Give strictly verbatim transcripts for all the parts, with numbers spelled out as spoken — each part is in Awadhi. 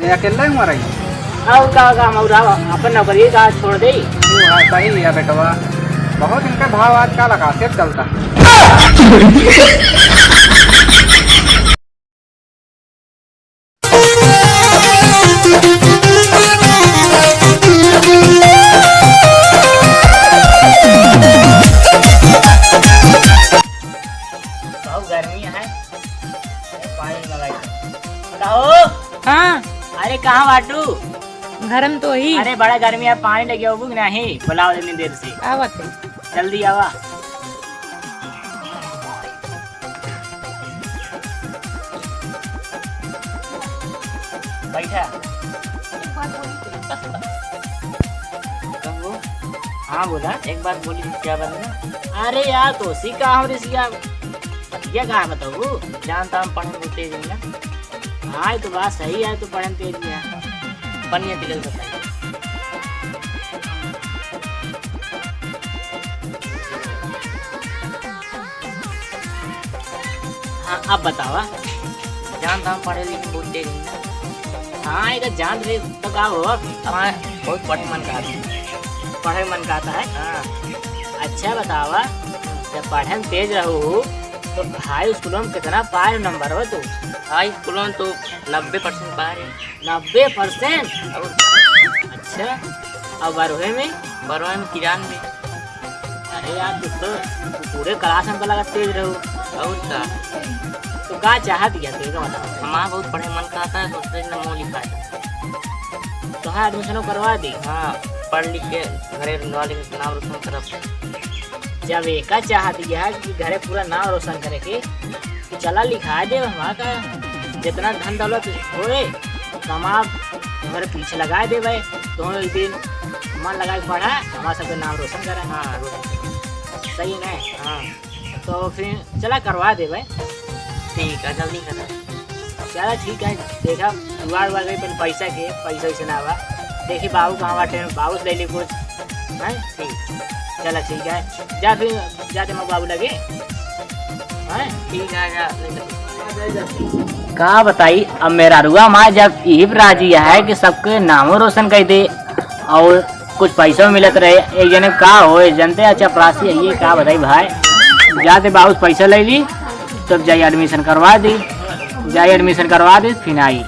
ये अकेले हुआ रही? और का, का हम और अपन नौकरी का छोड़ दे? वो है, सही है बेटवा, बहुत इनका भाव आजकल आकाशित चलता है। बहुत गर्मी है, पानी मंगाई। कहो। हाँ। अरे, कहाँ बाटू? घर में तो ही। अरे, बड़ा गर्मी है, पानी लेके आबू कि नहीं? बुलाओ इतनी देर से। आवत है। जल्दी आवा। बैठा। कहो। हाँ, बोला। एक बात बोली, क्या बात है? अरे यार, तो उसी का हम रिसिया, बतिया का बताऊ? जानता हम पढ़े में तेज है ना। हाँ, ये तो बात सही है, तू पढ़े में तेज है। पनिया पिलल बताई। हाँ, अब बतावा। जानता हम पढ़े लिखे बहुत तेज है ना। हाँ, ये तो जान रहे तो का हो, हमारे बहुत पढ़े मन का आता है। पढ़े मन का आता है? हाँ। अच्छा बतावा, जब पढ़े में तेज रहू, तो हाई स्कूल में कितना पाए नंबर हो तू? हाई स्कूल में तो नब्बे परसेंट पाए रहे। नब्बे परसेंट? और अच्छा, और बारहवें में? बारहवें में तिरानवे। अरे यार, तू तो पूरे क्लास में लगा तेज रहू। और का? तो का चाहत गया तू, एक बात बता। हमारा बहुत पढ़े मन का था, सोचते ना मोह लिखा था। तो हाँ, एडमिशनो करवा दी। हाँ, पढ़ लिख के घरे नाम रोशन करब। जब एका चाहत यह कि घरे पूरा नाम रोशन करे के, तो चला लिखा दे हमारा का, जितना धन दौलत होए, कमा, हमारे पीछे लगा दे भाई, तो एक दिन मन लगा के पढ़ा, हमारा सबके नाम रोशन करा। हाँ, रोशन। सही है ना? हाँ। तो फिर चला करवा दे भाई। ठीक है, जल्दी करा। चला ठीक है, देखा जुगाड़ उगाड़ करी, पहले पैसा के, पैसा वैसे ना बा। देखी बाबू कहाँ बाटे, बाबू से ले ली कुछ। हैं? ठीक। चला ठीक है, जा फिर, जा दे बाबू लगे। हैं? ठीक है, जा, ले ले। का बताई, अब मेहरारुआ माँ जब यही राजी है कि सबके नामो रोशन कर दे और कुछ पैसा मिलत रहे, एक जने का होए, जनते अच्छा चपरासी है ये, का बताई भाई। जाते बाबू से पैसा ले ली, तब जाई एडमिशन करवा दी, जाई एडमिशन करवा दी, फिर आई।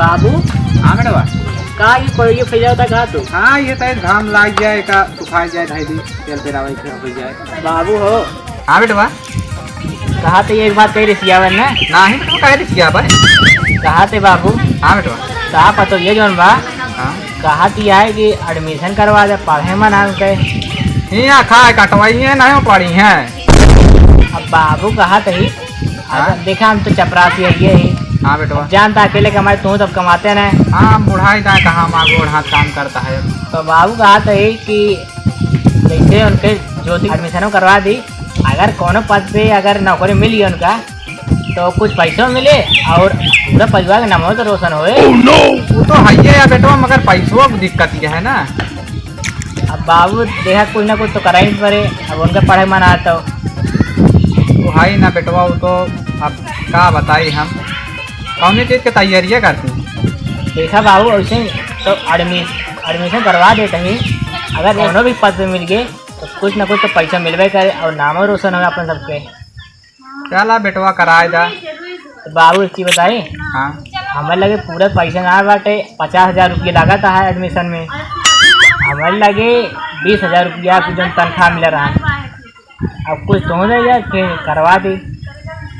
बाबू। हाँ बेटवा। का ये कोई ये फैला होता का तू? हाँ, ये तो घाम लाग जाए का, सुखा जाए, धाई दी, तेल पेरावे के हो जाए। बाबू हो। हाँ बेटवा। कहा तो एक बात कही रिसियावे ना। नाही बेटवा, काहे रिसियावे? कहा ते बाबू। हाँ बेटवा। कहा पतो ये जौन बा। हाँ। कहा ती आए कि एडमिशन करवा दे, पढ़े मन आन के। हियाँ खाए कटवाई है, नहीं पढ़ी है। अब बाबू कहा तही। हाँ। अब देखा हम तो चपरासी है ये ही। हाँ बेटवा। अब जानता अकेले कमाए, तू तब कमाते ना। हाँ, हम बुढ़ाई दा कहाँ माँ गोड़ हाथ काम करता है। तो बाबू कहा तही कि जैसे उनके ज्योति एडमिशनो करवा दी, अगर कोनो पद पे अगर नौकरी मिल गई उनका, तो कुछ पैसो मिले और पूरा परिवार के नामो तो रोशन होए। वो तो है ही है बेटवा, मगर पैसवा की दिक्कत ये है ना। अब बाबू देखा, कुछ ना कुछ तो कराई पड़े, अब उनका पढ़े मन आता हो। वो है ही ना बेटवा, वो तो अब का बताई हम, कौन चीज के तैयारियाँ करती। देखा बाबू, ऐसे तो एडमिश-, एडमिशन करवा देते ही, अगर कोनो भी पद पे मिल गए, तो कुछ ना कुछ तो पैसा मिलबे करे और नामो रोशन होगा अपन सबके। चला बेटवा, कराए दा। तो बाबू, एक चीज बताई। हाँ। हमारे लगे पूरा पैसा ना बाटे, पचास हजार रुपया लागत है एडमिशन में। हमारे लगे बीस हजार रुपया की जो तनख्वाह मिल रहा है, अब कुछ तो दे यार, के करवा दी।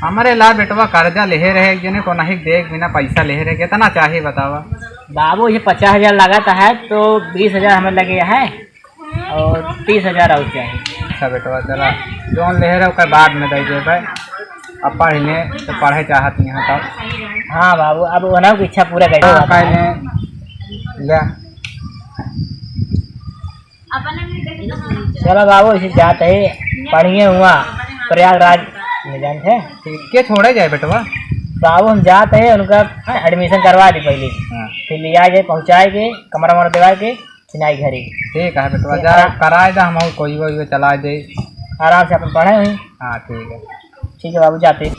हमारे ला बेटवा कर्जा लेहे रहे, एक जने को नहीं देख बिना पैसा लेहे रहे, कितना चाहे बतावा? बाबू, ये पचास हजार लागत है तो बीस हजार हमें लगे है। और तीस हजार और चाहिए। अच्छा बेटवा, चला, जौन लेहे रहे, ओकर बाद में दे देबे। अब पढ़ ले, तो पढ़े चाहत यहाँ तब। हाँ बाबू, अब ओना की इच्छा पूरा कर। हाँ, पहले ले। चलो बाबू, इसे जाते ही पढ़िए हुआ प्रयागराज में जानते हैं। ठीक, के छोड़े जाए बेटवा? बाबू, हम जात है, उनका admission करवा दी पहले। हाँ। फिर लिया जाए, पहुँचाए के, कमरा वमरा देवा के, फिर आई घरे। ठीक है बेटवा, फिर जा, आराम कराए दा, हम कोई वो, वो चला दे। आराम से अपन पढ़े हुई। हाँ, ठीक है। ठीक है बाबू, जाते।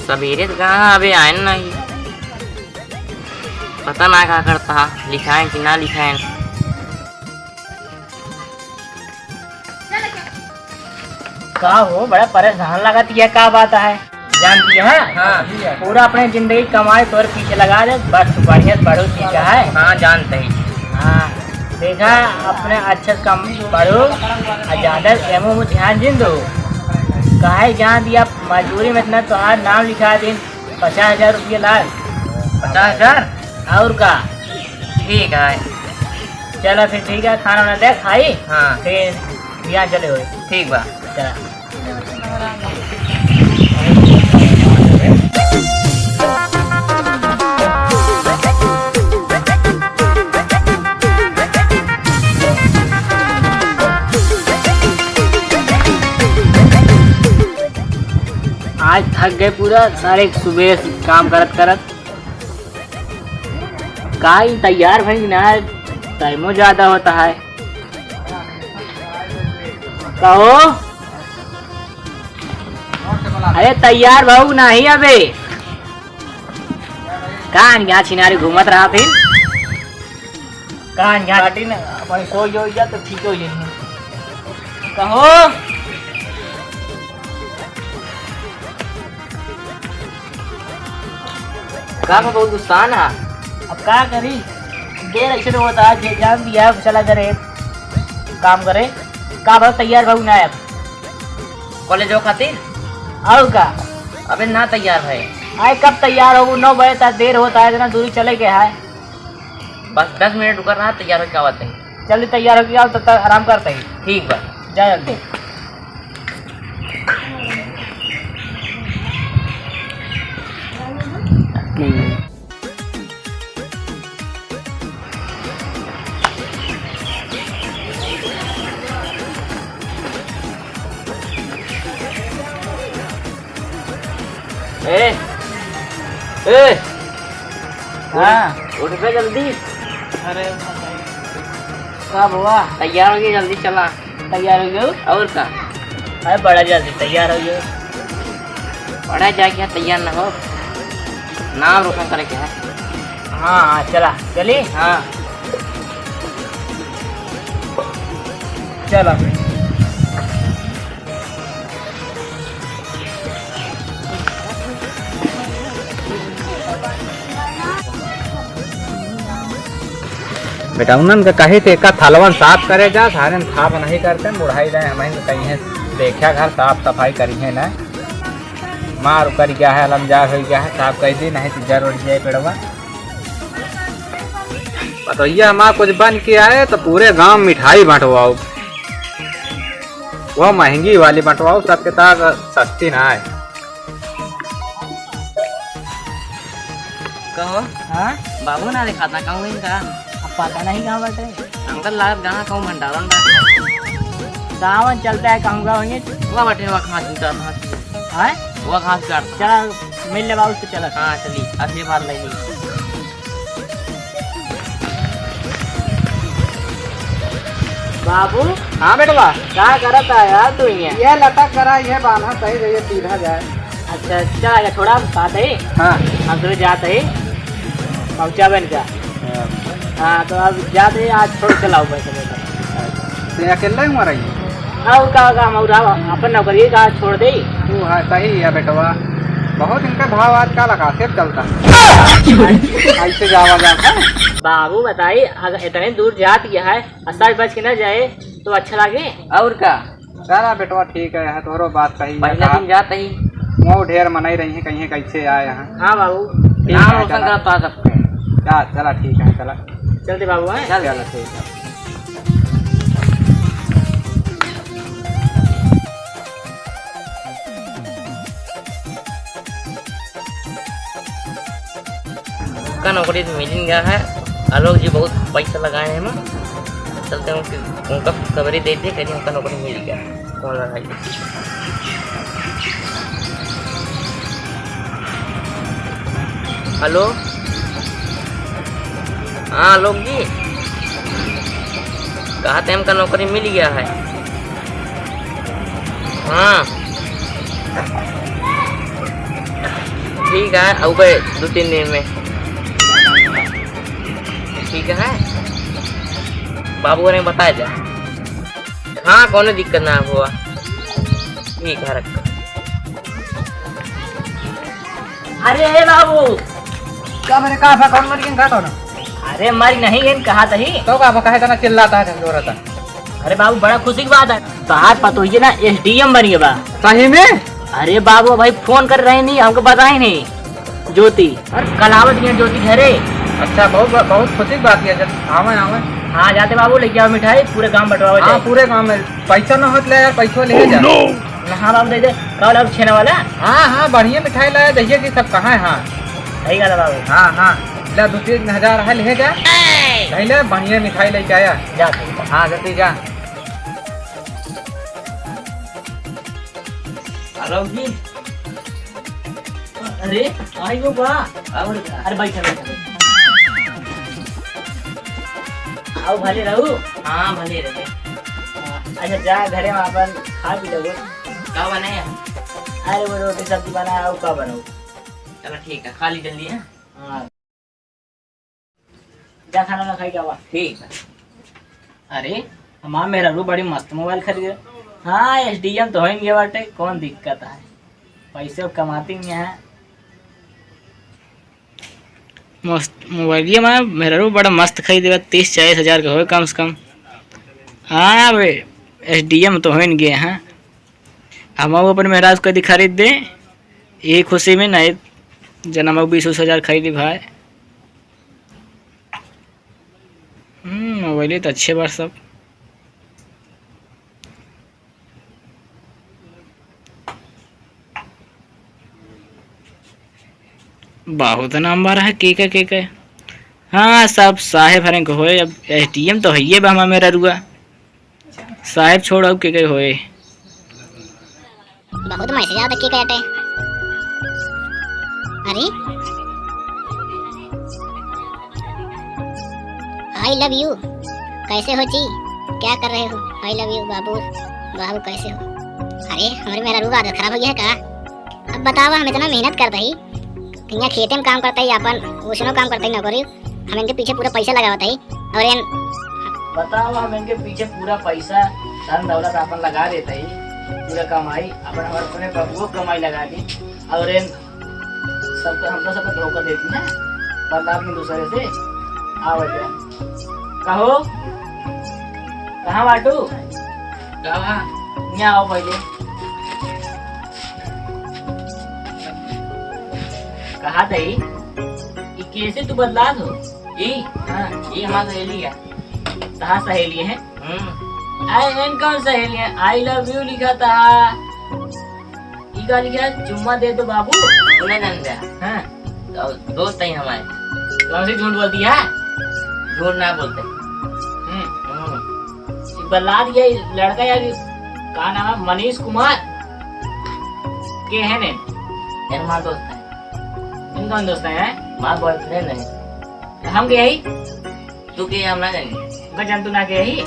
सबेरे से कहाँ अबे आयन नहीं, पता ना का करत है, लिखाएन कि ना लिखाएन। का हो, बड़ा परेशान लगत है, का बात है? जानती है? हाँ। पूरा अपने जिंदगी कमाई तोर पीछे लगा दे, बस तू बढ़िया से पढ़ो, ठीक है? हाँ, जानते ही। हाँ, देखा, अपने अच्छे से कम पढ़ो, और ज्यादा एमओ में ध्यान जिन दो। काहे जान दिया, मजदूरी में इतना तोहार नाम लिखा दिन, पचास हजार रुपये लाग। पचास हजार? और का? ठीक है। चलो फिर ठीक है, खाना वाना दे खाई। हाँ। फिर बिहान चले होई। ठीक बा। चला। आज थक गए पूरा, सारे सुबह से काम करत करत। का ई तैयार भई ना है, टाइमो ज्यादा होता है। कहो, अरे तैयार भाऊ नहीं अबे। का यहाँ छिनारी घूमत रहा फिर? का यहाँ बाटी ना, अपन सो जो जा तो ठीक हो जाए। कहो। का बा, बहुत गुस्सान है? अब का करी, देर ऐसे तो होता है, जे जान दिया, चला करे, काम करे। का भाव तैयार भाव ना है अब? कॉलेज हो खातिर? और का? अबे ना तैयार है। आए, कब तैयार हो? नौ बजे तक देर होता है, इतना दूरी चले के है। बस दस मिनट रुका रहा, तैयार होके आवत है। जल्दी तैयार होके आओ, तब तक आराम करते ही। ठीक बा। जा जल्दी। ए, ए, हाँ। उठ, उठ बे जल्दी। अरे, का हुआ? तैयार हो गए, जल्दी चला। तैयार हो गए? और का? अरे, बड़ा जल्दी तैयार हो गए। बड़ा जाके यहाँ तैयार ना हो, नाम रोशन करे के है। हाँ, हाँ, चला, चली? हाँ। चला। बेटा, उन्हन के कही थे, एका थलवन साफ करे जा, सारे साफ नहीं करते, बुढ़ाई रहे, हम कहीं देख्या घर साफ सफाई करी है ना, मार कर गया है, अलमजार हो गया है, साफ कर दी, नहीं तो जर उड़ जाए पेड़वा। पतोहिया हमार कुछ बन के आए तो पूरे गांव मिठाई बंटवाओ, वो महंगी वाली बंटवाओ, सबके ताक सस्ती ना आए। कहो। हाँ? बाबू ना दिखाता, कहूँ इनका। अब पता नहीं कहाँ बाटे। हमका लागत कहाँ कहूँ भंडारन बा। सावन चलता है, कहूँ का होंगे। वह बाटे, वह घास उतार, घास। हाँ? वह घास काट। चला, मिल ले बाबू से, चला। हाँ, चली, असली बात ले ली। बाबू। हाँ बेटवा। का करत है यार तू यहाँ? ये लटक करा, ये बांधा सही रहिए, सीधा जाए। अच्छा, अच्छा, ये थोड़ा बात है। हाँ। हम तो जात है, पहुँचा बन का। हाँ। हाँ, तो अब जात है, आज छोड़ के लाओ पैसे बेटा। तो अकेला ही मरा ही? और का, का हम और अपन नौकरी का छोड़ दे? तू हाँ, सही है बेटवा, बहुत इनका भाव आज का लगा, सिर्फ चलता। ऐसे जावा जाता। बाबू बताई, अगर इतने दूर जात यह है, और सच बच के ना जाए तो अच्छा लगे। और का? चला बेटवा, ठीक है, है तोहरो बात सही है। पहला दिन जात ही। वो ढेर मनई रही है, कहीं कैसे आए यहाँ। हाँ बाबू। ठीक नाम है, रोशन चला। करता सबके। जा, चला, ठीक है, चला। चलते बाबू, हैं? चल। चला, ठीक है। नौकरी तो मिल गया है। आलोक जी बहुत पैसा लगाए हैं ना, चलते हैं उनकी, उनका खुशखबरी देते हैं, कहीं उनका नौकरी मिल गया है। कौन लगाई? हेलो, हाँ आलोक जी, कहा थे हमका नौकरी मिल गया है। हाँ, ठीक है, आउबे दो तीन दिन में। ठीक है, बाबू ने बताया जा। हाँ, कौनो दिक्कत ना हुआ। ठीक है, रख। अरे ए बाबू, का मेरे का भा कौन मर गया, का कौन? अरे मर नहीं, ये कहा तही। तो का भा काहे तना चिल्लाता है, झंझोरता? अरे बाबू, बड़ा खुशी की बात है। तहार पतोहिए ना एसडीएम बन गए बा। सही में? अरे बाबू, भाई फोन कर रहे नहीं, हमको बताए नहीं। ज्योति। अरे कल आवत है ज्योति घरे। अच्छा, बहुत, बहुत खुशी की बात है। जब आवे, आवे। हाँ, जाते बाबू, लेके आओ मिठाई, पूरे गांव बंटवाओ हाँ, जाए। पूरे गांव में। पैसा ना होत ले यार, पैसा ले जा। ना, हाँ बाबू, दे दे। का वाला, छेना वाला? हाँ, हाँ, बढ़िया मिठाई लाया, जइया कि सब कहाँ है, हाँ। सही गल है बाबू। हाँ, हाँ, ले दो तीन हजार है, ले जा। नहीं ले, बढ़िया मिठाई लेके आया। जा तू। हाँ, जल्दी जा। आलोक जी। अरे, आई हो बा। और का? अरे, बैठा, बैठा, बैठा। आओ, भले रहू। हाँ, भले रहे। अच्छा, जा घरे में अपन खा पी लेबो। का बनाए? अरे, वो रोटी सब्जी बनाए, और का बनाओ? चलो, ठीक है, खा ली जल्दी, है? हाँ। जा खाना ना खाई के आवा। ठीक है। अरे, हमार मेहरारू बड़ी मस्त मोबाइल खरीदे। हाँ, एसडीएम तो होइन गए बाटे, कौन दिक्कत है? पैसे कमाती नहीं है। मस्त मोबाइल, ये हमार मेहरारू बड़ा मस्त खरीदे बा, तीस चालीस हजार का होए कम से कम। हाँ, अब एसडीएम तो होइन गए हैं। हम अपन मेहरारू कदी खरीद दे, ये खुशी में नहीं, जना हम बीस उस हजार खरीदी भाई। हम्म, मोबाइले तो अच्छे बार सब। बहुत नंबर है, के के, के के। हाँ, सब साहेब हरें को होए, अब एसडीएम तो हइये बा हमार मेहरारुआ। साहेब छोड़, अब के के होए। बहुत मैसेज आवत के कहते। अरे, आई लव यू, कैसे हो जी, क्या कर रहे हो? आई लव यू बाबू, बाबू कैसे हो? अरे, हमारे मेहरारू का आदत खराब हो गया है का? अब बतावा, हम इतना मेहनत करते ही, यहाँ खेते में काम करते ही, अपन उसनो काम करते ही, नौकरी हम इनके पीछे पूरा पैसा लगावत हई और इन बताओ, हम इनके पीछे पूरा पैसा, धन दौलत अपन लगा देत हई, पूरा कमाई अपन, हमारे अपने बबुओ के कमाई लगा दी और इन सबको, हमको सबको धोखा देती ना, बदनाम की दूसरे से। आओ बेटा, कहो, कहाँ बाटू? कहाँ? यहाँ आओ पहले। कहा तई, ई कैसे तू बदलात हो? ई? हाँ। ई हमार सहेली है। तहार सहेली है? हम्म। अरे, एन कौन सहेली है? I love you लिखा था। ई का लिखा है? चुम्मा दे दो बाबू। तू ना जानते? हाँ। तो दोस्त है हमारे। तो हमसे झूठ बोलती है? झूठ ना बोलते। हम्म। हम्म। ई बदलात ये लड़का यार, का नाम है? मनीष कुमार। के है ने? यार, हमार दोस्त है। इन कौन दोस्त है? हमार बॉयफ्रेंड है। हम के हई? तू के हम ना जानी। उनका जान तू ना के हई?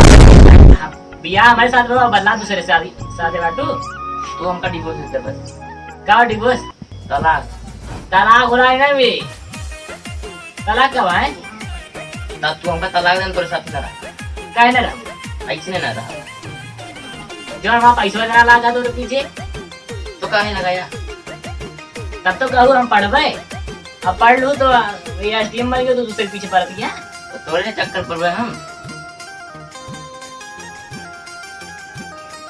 हाँ, बियाह हमारे साथ रहो, बदला दूसरे से शादी, शादी बाटू। तू हमका डिवोर्स दे दे बस। का डिवोर्स? तलाक। तलाक हो रहा है ना बे? तलाक का है? ना तू हमका तलाक दे, तोरे साथ ना रहा। काहे ना रहा? ऐसे ना रहा। जो हमारा पैसा वगैरह लागा तोरे पीछे। तो काहे लगाया? तब तो कहू हम पढ़बे। अब पढ़ लू तो ये एसडीएम बन गयो तो दूसरे के पीछे पड़त गया। तो तोरे चक्कर पड़बे हम।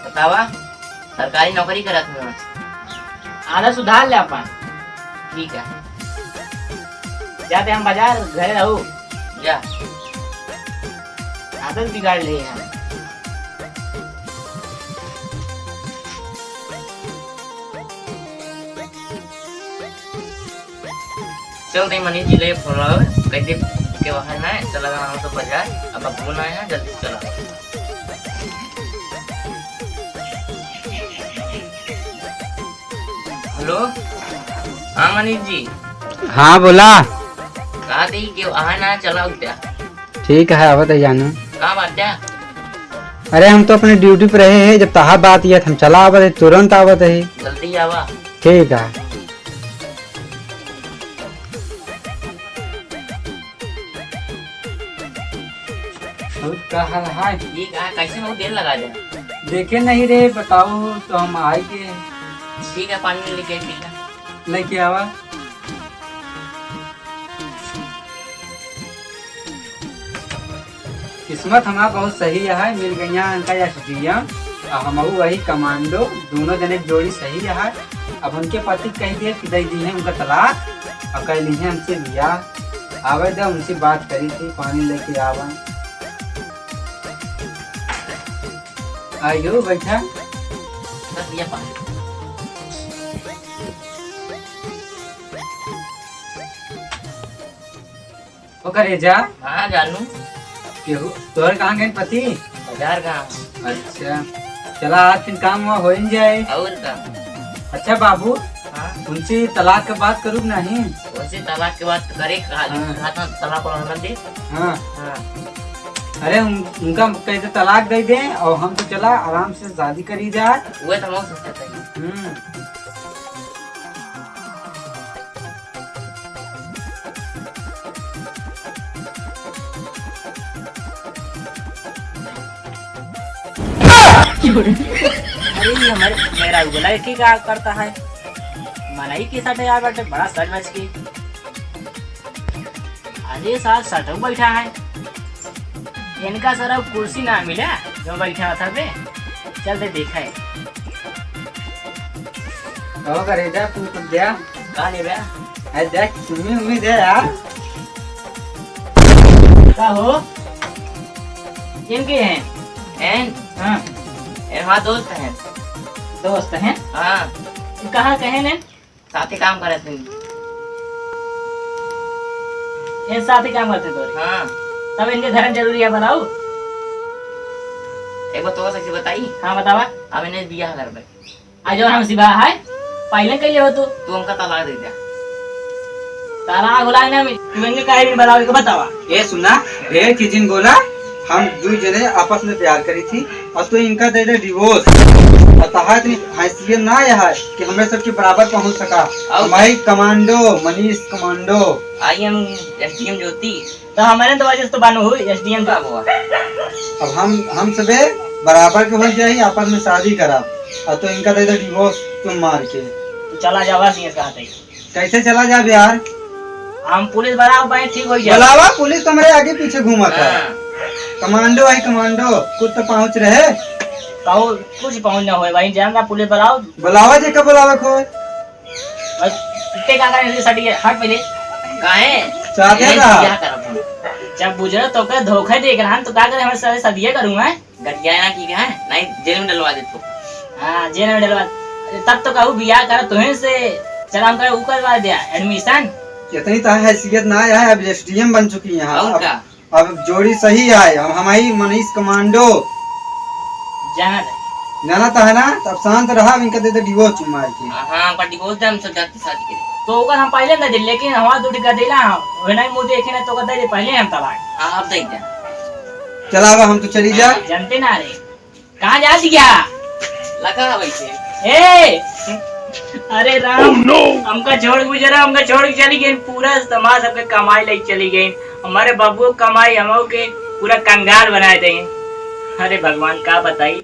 बतावा, सरकारी नौकरी करत हूँ। आदत सुधार ले अपन। ठीक है। जाते हम बाजार, घरे रहू। जा। आदत बिगाड़ ले हम। चल, तई मनीष जी ले फोन लगावे। कह दे के वहाँ ना है, चला जाना हो तो बाजार, अब फोन आया है, जल्दी चला। हेलो, हाँ मनीष जी। हाँ, बोला। कहा थी कि वहाँ ना चला उठा। ठीक है, आवत है जानू। का बात है? अरे, हम तो अपने ड्यूटी पर रहे हैं, जब तहा बात यह हम चला आवत है, तुरंत आवत है। जल्दी आवा। ठीक है। और का हाल है? ठीक है, कैसे बहुत देर लगा दे? देखे नहीं रे, बताओ तो हम आए के। ठीक है, पानी लेके पी ले। लेके आवा। किस्मत हमार बहुत सही है, मिल गइया इनका एसडीएम, और हमहू वही कमांडो, दोनों जने की जोड़ी सही है। अब उनके पति कह दिए कि दे दी है उनका तलाक, और कह ली है हमसे बियाह। आवे दे, उनसे बात करी थी, पानी लेके आवा। आइयो, बैठा। बस भैया पानी। ओ करेजा। हाँ जानू। केहू तोहर कहाँ गए पति? बाजार कहाँ? अच्छा, चला आज फिर काम हुआ हो ही जाए। और का? अच्छा बाबू, हाँ? उनसे तलाक के बात करूँ नहीं? वैसे तलाक के बात करे कहा, हाँ। कहा था तलाक वाला नंबर दे। हाँ। हाँ। अरे उन, उनका कहते तलाक दे दे और हम तो चला आराम से शादी करी जाए। वह तो हम सोचते थे। हम्म। अरे, ये हमारे मेहरारू बोला, ये का करता है? मनई के साथ यार बैठे, बड़ा सज बज के। अरे साहब, सटक बैठा है। इनका सारा कुर्सी ना मिला, जो बैठा था बे। चल दे, देखा है। कहो करेजा, तू कुछ दे। का लेबे? अरे देख, तुम्हें उम्मीद है यार। का हो? इनके हैं? हैं? हाँ। ए, हाँ, दोस्त हैं। दोस्त हैं? हाँ। कहाँ के हैं ने? साथे काम करत हैं। ये साथे काम करते तोरे? हाँ। तब इनके घर में जरूरी है, बताओ। एक बार तो सच्ची बताई। हाँ, बतावा। अब इन्हें बियाह करबे। आ जौन हम सिवा है, पहले कइले हो तू। तू हमका तलाक दे दे। तलाक होला ना, तू इनके काहे भी बतावे के बतावा। ए सुना, ढेर चीजिन बोला, हम दू जने आपस में प्यार करी थी, और तू इनका दे दे डिवोर्स। और तहार इतनी हैसियत ना है कि हमरे सबके बराबर पहुंच सका। और हमारी कमांडो, मनीष कमांडो। आई हम एसडीएम ज्योति। तो हमारे तो वजह से तो बानू हुई, एसडीएम का हुआ। अब हम, हम सबे बराबर के हो जाई, आपस में शादी करा, और तो इनका दे दे डिवोर्स तुम मार के। तो चला जावा सी साथ है। कैसे चला जाब यार? हम पुलिस बुलाओ भाई, ठीक हो जाए। बुलावा, पुलिस तो हमारे आगे पीछे घूमा था। हाँ। कमांडो है कमांडो, कुछ तो पहुंच रहे। पहुंच, कुछ पहुंच ना होए भाई, जान रहा पुलिस बुलाओ। बुलावा जे का बुलावे को। बस, इतने का करें, शादी है, हट पहले। काहे? चाहते नहीं, ना। क्या करब हम? जब बुझे तो के धोखे देख रहा है, तो क्या करे, हमारे साथ शादी करूँ मैं? गठिया ना की है, नहीं जेल में डलवा दे तू। हाँ, जेल में डलवा। अरे, तब तो कहू बियाह कर, तुहे से चला हम कर, ऊ करवा दिया, एडमिशन। इतनी तो हैसियत ना है, अब एसडीएम बन चुकी है। और अब का? अब जोड़ी सही है, हम हमारी मनीष कमांडो। जाना था। जाना था है ना, तब शांत रहा, अब इनका दे दे डिवोर्स मार के। हाँ, हाँ, पर डिवोर्स दे, हम सब जाते शादी के। तो ओकर हम पहले ना दे, लेकिन हमारा दूध का देला, वह नहीं मुँह देखे ना, तो ओकर दे दे पहले हम तलाक। हाँ, अब दे दे। चला, अब हम तो चली जा। हाँ, जानते ना रे। कहाँ जा दिया? लगा बैठे। ए! अरे राम, Oh, no! हमका छोड़ के गुजरा, हमका छोड़ के चली गई, पूरा समाज सबके कमाई ले चली गई, हमारे बाबू कमाई हम के पूरा कंगाल बनाए दे। अरे भगवान का बताई।